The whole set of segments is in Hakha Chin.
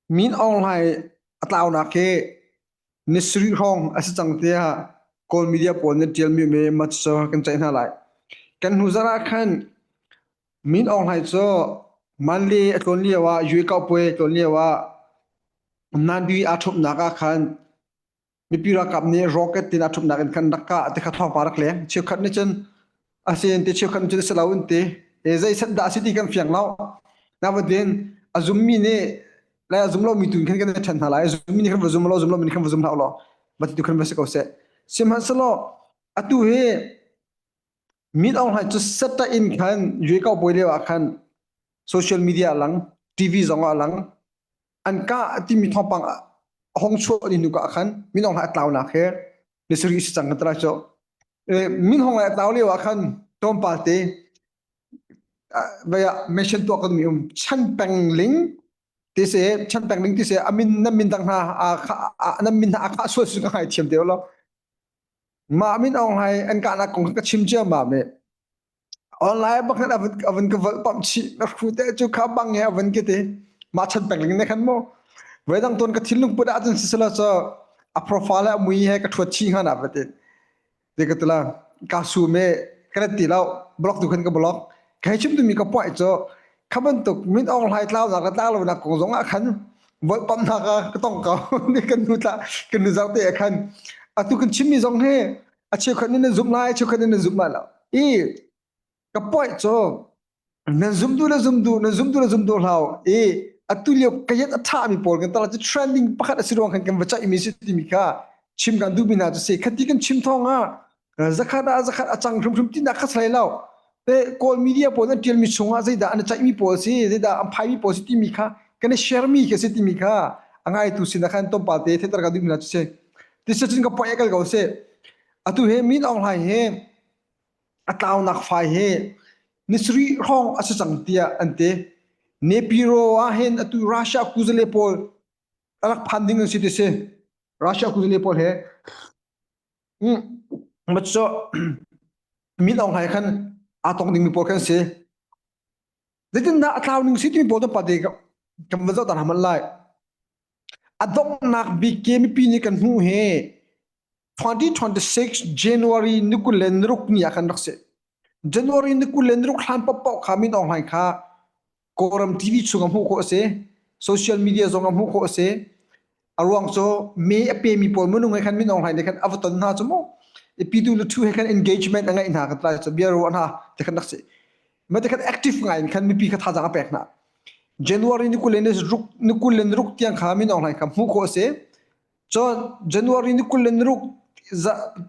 Min Aung Hlaing a tlaunak hi ni sarih hrawng a si cang tiah Kawl media pawl nih ṭialmi um i mah cucu kan ceih hna lai. Kan hnu zarh ah khan Min Aung Hlaing cu Manle a tlawn lio ah Yue Kauhpuai a tlawn lio ah Nandi aa ṭhumhnak ah khan mipi ralkap nih rocket tin a ṭhumhnak in khan rak kah ti kha thawngpang rak leng. Cheukhat nih cun a si in ti cheukhat nih cun a si lo in ti. E zei set dah a si ti kan fiang lo. Nain a zummi nih le a zum lomi tu in khan kan i ṭhen hna lai. A zummi nih khan va zum law, zum lomi nih khan va zum hlah law. Mah ti tu khan va si ko seh. Sihmanhsehlaw atu hi Min Aung Hlaing cu seta in khan Yue Kau Bawi lio ah khan social media a lang, TV zong ah a lang. An kah timi thawngpang a hong chuah ni hnu ka khan Min Aung Hlaing a tlaunak he ni sarih si cang kan tara cu. Min Aung Hlaing a tlau lio ah khan tlawmpal te vaya mention tuah kan mi um Chan Peng Ling ti se Chan Peng Ling ti se amin nan min dang hna nan min hna a khah sual su ka ngai thiam te lo mah Min Aung Hlaing an kahnak kong ka chim ciammam i online bak khan a van ka volh pamh chih na hru te cu kha bang he a van ke te mah chan peng ling ne khan mu voi dang ton ka thinlung put ahcun sisela cu a profile a mui he ka thuat chi hnga na va ti ti ka tila ka su me ka ti lo block tu khan ka block kai chim tu mi ka point cu kha bantuk Min Aung Hlaing tlau nak le tlau lo nak kong zong ah khan volh pamh nak ah ka tong ko ni kan nu tla kan nu zau te ah khan atu kan chim mi zong hi a cheukhat nih nan zumh lai cheukhat nih nan zumh lai lo i ka point cu nan zum duh le zum duh nan zum duh le zum duh hlau i atu lio ka yet a ṭha mi pawl kan tala cu trending pakhat a si ruang khan kan va caih mi si timi kha chim kan duh mi hna cu si khati kan chim thawng ah zakhat ah zakhat a cang hrimhrim tinak kha sai lo te kawl media pawl an ṭial mi chungah zeidah an caih mi pawl si zeidah an phai mi pawl si timi kha kan i share mi khi si timi kha a ngaitu sin ah khan tlawmpal te theihter ka duh mi hna cu si ti cun ka point kal ko si atu he Min Aung Hlaing he a tlaunak fai he nisri hrawng a si cang tiah an ti Nepiro ah hin atu Russia kuzale pawl a rak phan ding an si ti si Russia kuzale pawl he ma cu Min Aung Hlaing khan aa tong ding mi pawl khan si zeitindah a tlau ning si timi pawl pa te kan va zoh ta hna lai A donghnak bik ke mipi nih kan hmuh hi 2026 January ni 26 ni ah khan rak si. January ni 26 hlan paohpaoh kha Min Aung Hlaing kha Kawlram TV chung ah hmuh khawh a si. Social media zong ah hmuh khawh a si. A ruang cu me a pemi pawl minung he khan Min Aung Hlaing nih khan a va ton hna cu mu. Pitu le thu he khan engagement a ngeih hna kan tlai cu bia ruah hna ti khan rak si. Ma ti khan active ngai in khan mipi kha thazaang a pek hna. January ni 26 ni 26 tiang kha Min Aung Hlaing kha hmuh khawh a si. Cun January ni 26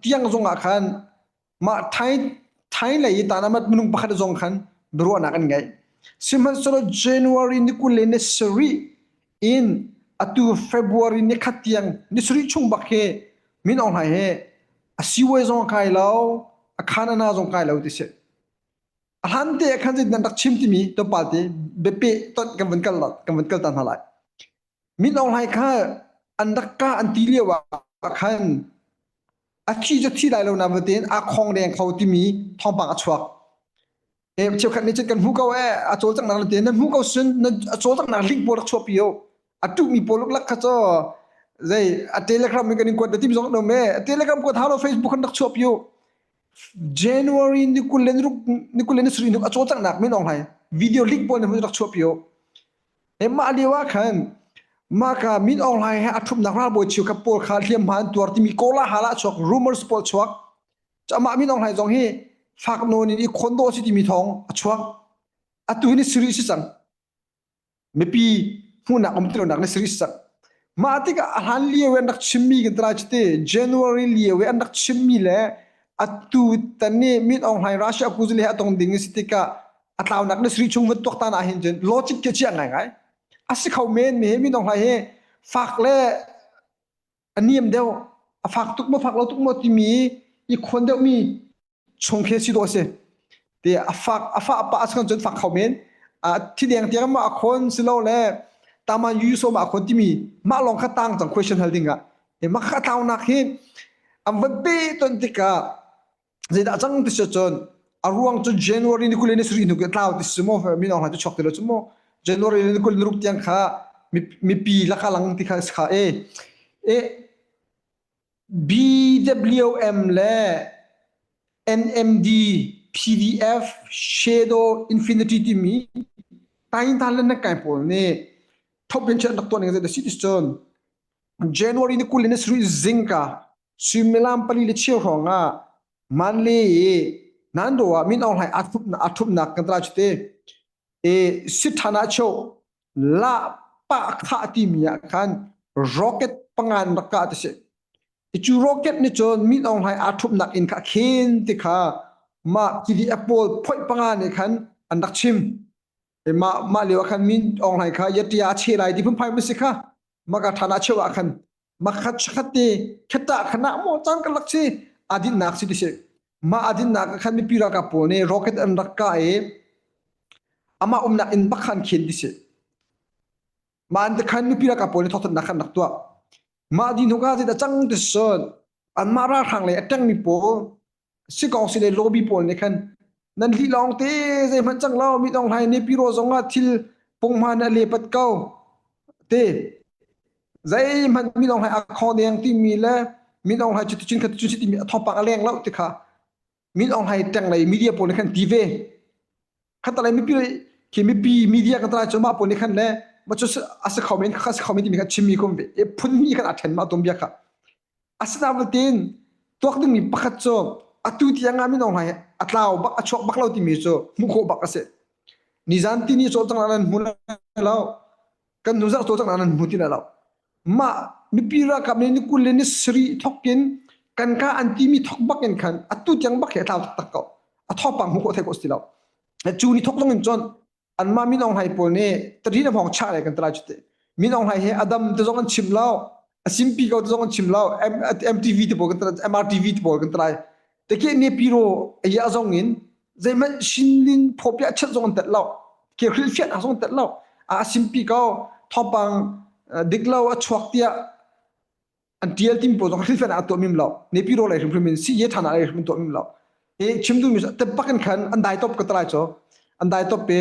tiang zong ah khan mah Thai Thai lei i tanamat minung pakhat zong khan biaruahnak an ngei. Sihmanhsehlaw January ni 27 in atu February ni khat tiang ni sarih chung bak hi Min Aung Hlaing hi a siway zong a kai lo, a khanana zong kai lo ti si. A hlan te ah khan zeitin nan rak chim timi tlawmpal te biapeh tonh kan vun kal kan vun kal ta hna lai. Min Aung Hlaing kha an rak kah an ti lio ah khan a thi cu thi lai lo na tein aa khong deng kho timi thawngpang a chuak. E cheukhat nih cun kan hmu ko e a cawlcanghnak na te nan hmu ko sun nan a cawlcanghnak link pawl rak chuahpi u. A tuhmi pawl lak kha cu zei a telegram in kan in kuat na tim zong an um e a telegram kuat hau lo Facebook kan rak chuahpi u. January ni 26 ni 27 a cawlcanghnak Min Aung Hlaing video link pawl na rak chuahpi u. He mah lio ah khan mah ka Min Aung Hlaing he a ṭhumnak ralbawi cheukhat pawl kha hliamhma an tuar timi kawla hal ah chuak rumors pawl chuak. Amah Min Aung Hlaing zong hi fak nawn in i khawn dawh si timi thawng a chuak. Atu hi ni sarih si cang. Mipi hmuhnak um ti lonak ni sarih si cang. Mah tikah a hlan lio i an rak chimmi kan tara cu ti January lio i an rak chimmi le atu tan nih Min Aung Hlaing Russia kuzali he a tong ding si tikah a tlaunak na sri chung van tuaktan ah hin cun logic ke chia ngaingai a si kho men mi Min Aung Hlaing hi fak le a niam deuh a fak tuk maw fak lo tuk maw timi i khawn deuh mi chung khi si dawh a si. Ti a fak a fah pah a cun fak kho men. Thi deng tiang ma a khawn si lo le taman yu so ma a khawn timi mah lawng kha tang cang question hal ding ah. E mah kha tlaunak hi an van pe ton tikah zeidah cang ti si cun a ruang cu January ni 23 hnu ke tlau ti si mu min ong hlan cu chuak ti lo cu mu January ni 26 tiang kha. mipi laka lang ti kha kha e e BWM le NMD PDF Shadow Infinity timi tain tan le na kai pawl nih thop in chen rak tuah ning zei da si cun January ni 20 ni sarih zingka suimilam pali le cheu hrawng ah Manle i nan do ah Min Aung Hlaing a thupnak kan tla chu te e sit ṭhan ah cheu la pa kha timi ah khan rocket pangan rak kah ti si. Cu rocket nih cun Min Aung Hlaing aa thupnak inn kha khen ti kha mah PDF pawl phoih panga nih khan an rak chim. Mah mah lio ah khan Min Aung Hlaing kha yatia a che lai ti phunphai ma si kha maka ṭhan ah cheu ah khan makhat khat te khata khana mo cang kan lak si adin nak si ti si ma adin nak khan mipi ralkap pawl nih rocket an rak ka i ama umnak in bak khan khin ti si ma an te khan mipi ralkap pawl nih thawk nak khan rak tuah ma din huka ti da cang ti son anmah ralhrang le a tengmi pawl sikong si le lobby pawl nih khan nan lih lawng te zeihmanh cang lo mi dong hlai ne piro zong ah thil punghman a lepat ko te zeihmanh mi dong hlai a kho deng timi le mi dong hlai cuti cun khat cun si timi a thawngpang a leng lo ti kha min Aung Hlaing teng lei media pawl nih khan ti ve khatalei mipi khi mipi media kan talai cu mah pawl nih khan le ma cu a si kho men kha si kho men timi kha chimmi kum ve e phun mi khan a then ma tom bia kha Asinain tuak dingmi pakhat cu atu tiang ah Min Aung Hlaing a tlau bak a chuak bak lo timi cu hmuh khawh bak a si. Nizan tini cawlcang nan hmu lai lo. Kan hnu zarh cawlcang nan hmu ti lai lo. Mah mipi ralkap nih ni 20 le ni sarih thok in kan ka an timi thok bak in khan atu tiang bak hi a tlau taktak ko. A thawpang hmuh khawh thei khawh si ti lo. Cu ni thok zong in cun anmah Min Aung Hlaing pawl nih tari na hmawng chah le kan tala cu te Min Aung Hlaing hi adam te zong an chim lo a simpi ko te zong an chim lo MTV te pawl kan tala MRTV te pawl kan tala te ke ne piro ya zong in zeihmanh shinlin phopia chat zong an tet lo ke hril fiat zong an tet lo a simpi ko thawpang dik lo a chuak tiah an tial tim pawl zong hrilfen ah tuah mim lo nepi ro lei hrimhrim in si ye thana lei hrim tuah mim lo e chim du mi te bakin khan an dai top ka talai cho an dai top pe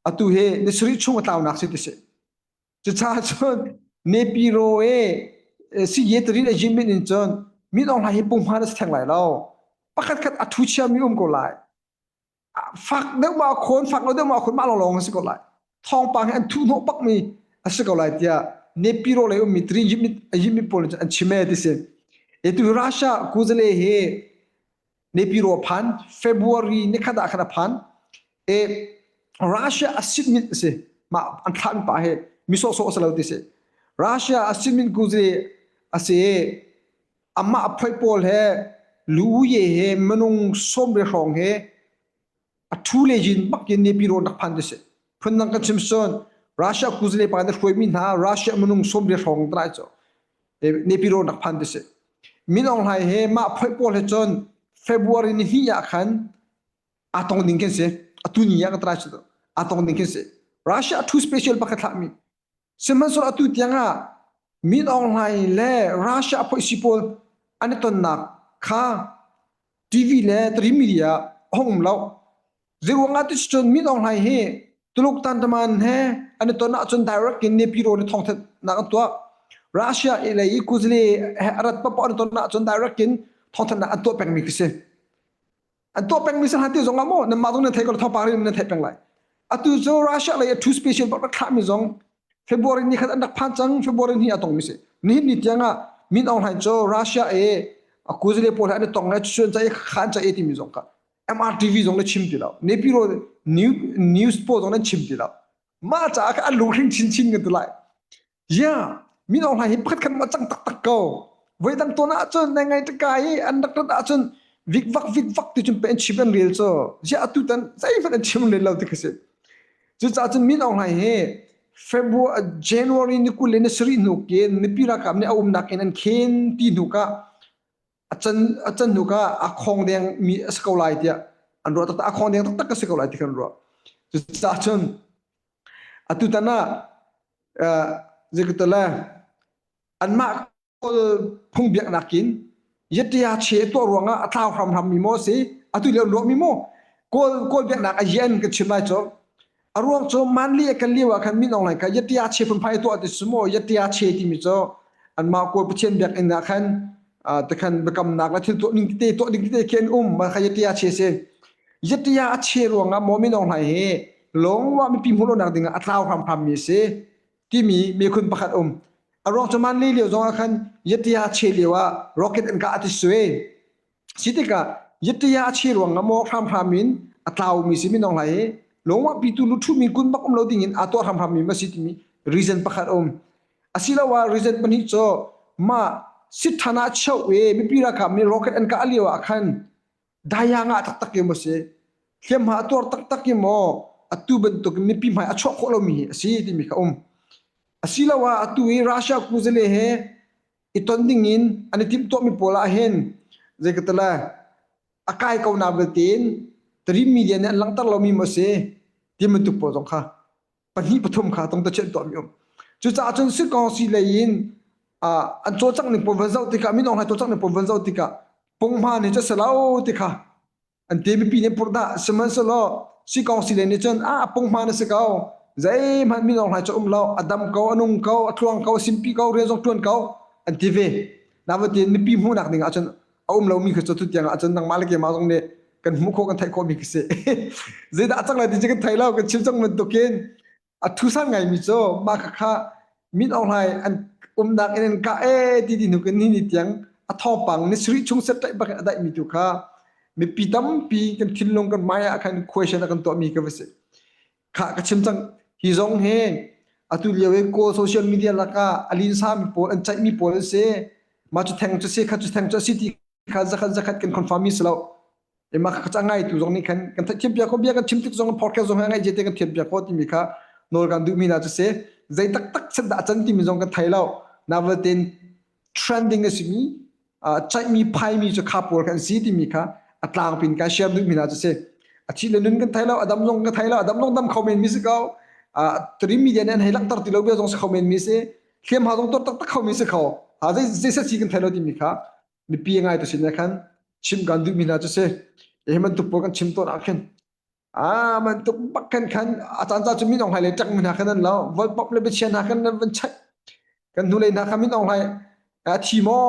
atu he ni sri chung a tlau nak si ti si chu cha chun nepi ro e si ye trin a jim in chun min ong lai hi pung hma na theng lai lo pakhat khat a thu chia mi um ko lai fak deuh ma khawn fak lo deuh ma khawn mah lawnglawng a si ko lai thawngpang hi an thuh hnawh bak mi a si ko lai tiah Nepiro lei ummi trin yimit pawl an chim e ti si e tu Russia kuzale hi Nepiro phan February ni khat ah khan a phan e Russia a sit mit a si mah an thlah mi pa hi mi sawhsawh a si lo ti si Russia a sit mit kuzale a si Amah a phoih pawl he lu ye he minung sawm le hrawng he a thu le jin bak in Nepi rawn rak phan ti si. Phundang kan chim cun Russia kuzale pa na hruaimi hna Russia minung sawm le hrawng trai cu Nepi rawn rak phan ti si. Min Aung Hlaing he mah phoih pawl he cun February ni hnih ah khan aa tong ding khin si. Atu ni ah ka trai cu aa tong ding khin si. Russia thu special pakhat thlahmi Sihmanhsehlaw atu tiangah Min Aung Hlaing le Russia a phoihsi pawl an i tonnak kha TV le tari media a hung um lo. Zeiruangah ti cun Min Aung Hlaing hi Tuluk tantaman he an i ton ahcun direct in Nepiro nih thawngthanhnak an tuah. Russia lei i Kuzle he a rat paohpaoh an i ton ahcun direct in thawngthanhnak an tuah pengmi khi si. An tuah pengmi si hlan ti zong ah maw nanmah zong nan theih ko thawngpang rin nan theih peng lai. Atu cu Russia lei a thu special bak rak thlahmi zong February ni khat an rak phan cang February ni a tongmi si. Nihin ni tiang ah Min Aung Hlaing cu Russia e a kuzile pawl he an i tong le chuan ca i khan ca i timi zong kha MRTV zong na chim ti lo. Nepiro news pawl zong nan chim ti lo. Mah caah kha an lunghring chinchin kan ti lai. Yeah, Min Aung Hlaing hi pakhat khat ma cang taktak ko. Voi dang tawn ahcun nai ngai taka i an rak rat ahcun vikvak vikvak ti cun pe an chim an rel cu. Ziah atu tan zeihmanh an chim rel lo ti khi si. Cucaah cun Min Aung Hlaing hi February January ni 20 le ni sarih hnu kin mipi ralkap nih a umnak in an khen ti hnu ka a can a can hnu ka a khong deng mi a si ko lai tiah an ruah taktak a khong deng taktak a si ko lai ti kan ruah. Cucaah cun Atutan ah zeikatale anmah Kawl phung biaknak in yatia che tuah ruangah a tlau hramhram mi maw si atu lio ruah mi maw Kawl Kawl biaknak a yen kan chim lai cu. A ruang cu Manli a kal lio ah khan Min Aung Hlaing kha yatia che phunphai tuah ti su maw yatia che timi cu anmah Kawl Pathian biakinn ah khan tikhan biakamnak le thil tuah ning tete tuah ding tete khi an um mah kha yatia che si. Yatia a che ruangah maw Min Aung Hlaing hi lawngmah mipi hmuh lonak ding ah a tlau hramhram mi si timi mikhun pakhat um. A ruang cu Manli lio zong ah khan yatia che lio ah rocket an kah ti sui. Si tikah yataya a che ruang ah maw hramhram in a tlaumi si minung hlai hi lawngah pitu lu ṭhumi kun bak um lo ding in aa tuah hramhram mi ma si timi reason pakhat um. Asiloah reason pahnih cu mah sit ṭhan ah cheu i mipi ralkap nih rocket an kah lio ah khan daya ngah taktak i maw si hliamhma a tuar taktak i maw atu bantuk in mipi hmai a chuah khawh lomi hi a si timi kha um. Asiloah atu i Russia kuzale he i ton ding in an i timhtuahmi pawl ah hin zei ka tala a kai ko na belte in Tarim media nih an langhter lomi maw si ti bantuk pawl zong kha pahnih pathum kha tong ta chian tuahmi um cucaah cun sikong si lei in an cawlcangh ning pawl van zoh tikah min Aung Hlaing cawlcangh ning pawl van zoh tikah punghma nih cu si lo ti kha An te mipi nih purh dah sihmanhsehlaw sikong si le nih cun a punghman a si ko zeihmanh min Aung Hlaing cu um lo a dam ko a nung ko a tluang ko a simpi ko rian zong ṭuan ko an ti ve nain mipi hmuhnak ding ahcun a um lomi khi cu tutiang ahcun nangmah le keimah zong nih kan hmuh khawh kan theih khawhmi khi si zeidah a cang lai ti cu kan thei lo kan chim cang bantukin a thusan ngaimi cu mah khakha Min Aung Hlaing an umnak in an kah ee ti ti hnu kan ni ni tiang a thawngpang ni sarih chung set bak in a daihmi tu kha mipi tampi kan thinlung kan hmai ah khan question a kan tuahmi ka va si kha ka chim cang hi zong hi atu lio i kawl social media lakah a linsa mi pawl an caihmi pawl an si mah cu theng cu si kha cu theng cu si ti kha zakhat zakhat kan confirm mi si lo Mah kha ca ngaitu zong nih khan kan theihthiam piak ko bia kan chim tik zong podcast zong ngai je te kan thiam piak ko timi kha nawl kan duhmi hna cu si zei taktak set dah can timi zong kan thei lo navelten trending a simi caihmi phaimi cu kha pawl kan si timi kha a tlangpin kan share duhmi hna cu si a thi le nun kan thei lo a dam zong kan thei lo a dam zong dam kho men mi si ko trim media nih an hei langhter ti lo bia zong si kho men mi si hliam ha zong tor taktak kho mi si kho ha zei zei set si kan thei lo timi kha mipi ngai tu sin khan chim kan duhmi hna cu si hi bantuk pawl kan chim tawn ah khin ah bantuk bak khan khan a caan ca cu min Aung Hlaing le ṭak mi hna khan an lo volpop le biachia hna khan an van check kan hnulei hna kha min Aung Hlaing a thi maw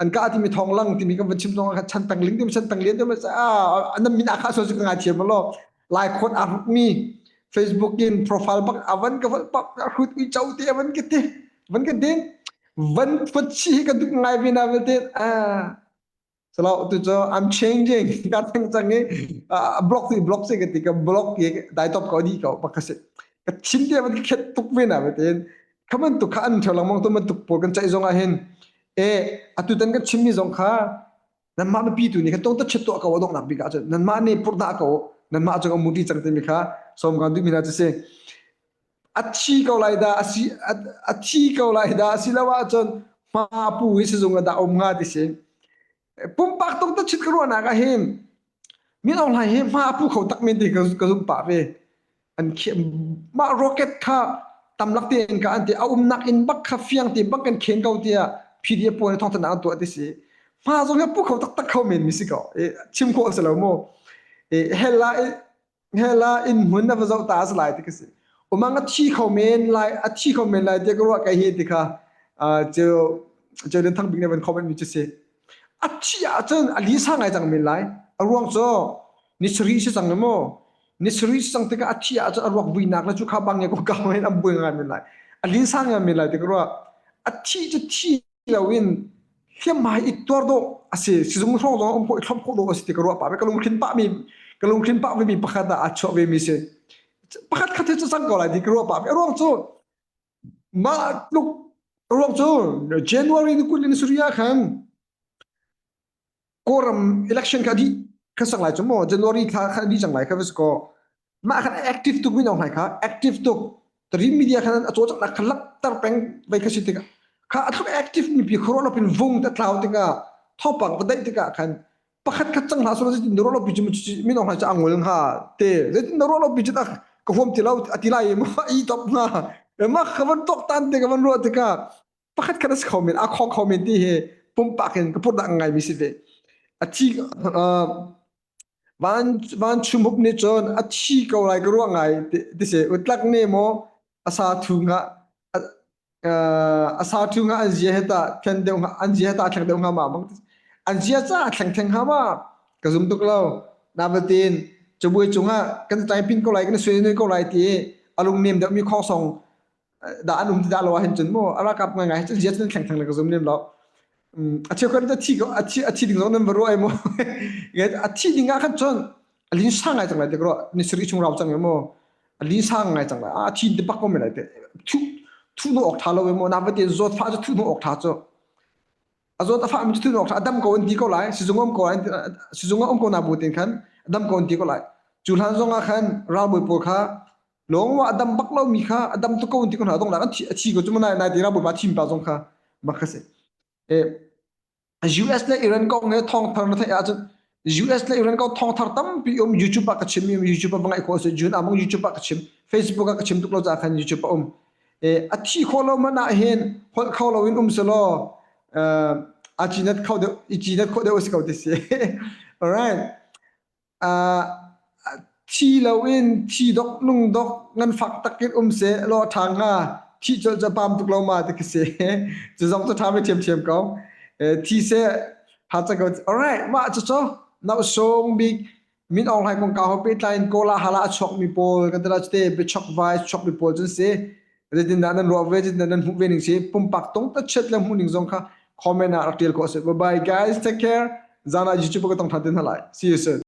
an ka timi thawng lang timi kan van chim zong khan chan tang ling timi chan tang lian timi ah nan min akha so cu ka ngai thiam lo lai khon a hrut mi Facebook in profile bak avan ka vol pap ka hrut ui chau te avan ke te van ke din van put chi hi ka duh ngai ve na vialte ah salo tu cu I'm changing ka theng cang i block ti block si ka ti ka block i dai top ko di ko bak ka si ka thin te van khet tuk ve na vialte kha bantuk kha an theo lengmang tu bantuk pawl kan ceih zong ah hin e atu tan kan chimmi zong kha nanmah mipi tu nih khan tong ta chet tuah ko donghnak bik ah cun nanmah nih purdah ko nanmah cung a muti cang timi kha som kan duhmi hna cu si a thi ko lai dah a si a thi ko lai dah asiloah ahcun hma pu hi sizung ah dah um hnga ti si pumpak tuk ta chit ka ruahnak ah hin Min Aung Hlaing hi hma a pu kho tak men ti ka ka zumh pah ve an mah rocket kha tamlak tein ka an ti a umnak in bak kha fiang te bak kan khen ko tiah PDF pawl nih thawngthanhnak an tuah ti si hma zong hi pu kho taktak kho men mi si ko chim khawh a si lo mu hell ah hell ah inn hmun a va zoh ta a si lai ti ka si umang a thi kho men lai a thi kho men lai tiah ka ruah kai hi ti kha cu Jordan Thang Bik nih van comment mi cu si a thi ahcun a lisa ngai cang men lai a ruang cu ni sarih si cang maw ni sarih si cang tikah a thi ahcun a ruak vuinak le cu kha bang ko kau in an buai ngai men lai a linsa ngai men lai ti ka ruah a thi cu thi loin hliamhma i tuar dawh a si sizung hrawng zong um khawh i thlop khawh dawh a si ti ka ruah pah ka lungthin pah mi ka lungthin pah mi pakhat ah aa chuah ve mi si pakhat khat cu cang ko lai ti ka ruah pah a ruang cu mah tluk a ruang cu January ni 20 ni sarih ah khan Kawlram election kha dih kha sang lai cu maw January thla kha dih cang lai kha va si kaw mah khan active tuk mi hna kha active tuk Dream media khan a cawlcanghnak kha langhter peng vai kha si tikah kha a tluk active mi pi khuaruah lopin vung te tlau tikah thawpang va daih tikah khan pakhat khat cang hlah sula zeitin na ruah lo pi cu min Aung Hlaing cu a ngol hnga te zeitin na ruah lo pi cu ka huam ti lo a ti lai ma i top hnga mah ka van tuak tan te ka van ruah tikah pakhat khat a si kho men a khong kho men ti hi pumpak in ka purdah ngai mi si ve a thi. Van van chumhup nih cun a thi ko lai ka ruah ngai ti si. Utlak ne maw a sa thu nga a sa thu nga an zia he ta thlen deuh hnga an zia he ta thleng deuh hnga ma bang an zia ca thleng theng hnga ma ka zum tuk lo. Nabatin cabuai cungah kan tlai pin ko lai kan sui ko lai ti a lung nem deuh mi khong song dah an um ti dah lo ahhin cun mu a ralkap ngaingai hi cun zia cun thleng thleng le ka zum lem lo a cheukhat cu thi a thi a thi ding zong nan va ruah ai mu a thi ding ah khan cun a lin sang ngai cang lai te ka ruah ni sarih chung rau cang mu a lin sang ngai cang lai a thi te bak ko me lai te thu thu nu ok tha lo mu na va te zawt fa cu thu nu ok tha cu a zawt a fa mi cu thu nu ok tha a dam ko an ti ko lai sizung um ko sizung um ko na bu ten khan a dam ko an ti ko lai cu hlan zong ah khan ralbawi pawl kha Lawng a dam bak lomi kha a dam tuk ko ti ko hna dong an thi a thi ko cu nai nai ti ra bawipa thim pa zong kha mak kha si. E US le Iran kong he thawng thar na theih ahcun US le Iran kong thawng thar tampi um YouTube ah ka chim mi YouTube ah va ngaih khawh si June among YouTube ah ka chim Facebook ah ka chim tuk lo ca khan YouTube ah um e a thi khawh lo man ah hin holh kho lo in um selaw a cinat kho deuh i cinat khawh deuh si ko ti si alright Thi loin thi dok nung dok nganfak takin um seh law a ṭha hnga. Thih colh cu a pam tuk lo ma ti khi si. Cu zong cu ṭha ve ṭhiamṭhiam ko. Thi seh ṭha cang ko. Alright, mah cucu nausung bik Min Aung Hlaing kongkau he pehtlai in Kawla hala a chuakmi pawl kan ti lai cute biachok vai chuakmi pawl cun si. Zeitindah nan ruah ve, zeitindah nan hmuh ve ning si. Pumpak tung ta chiat le hmuh ning zong kha comment ah rak ṭial khawh a si. Bye bye guys, take care. Zan ah YouTube ka tong ṭhan te hna lai. See you soon.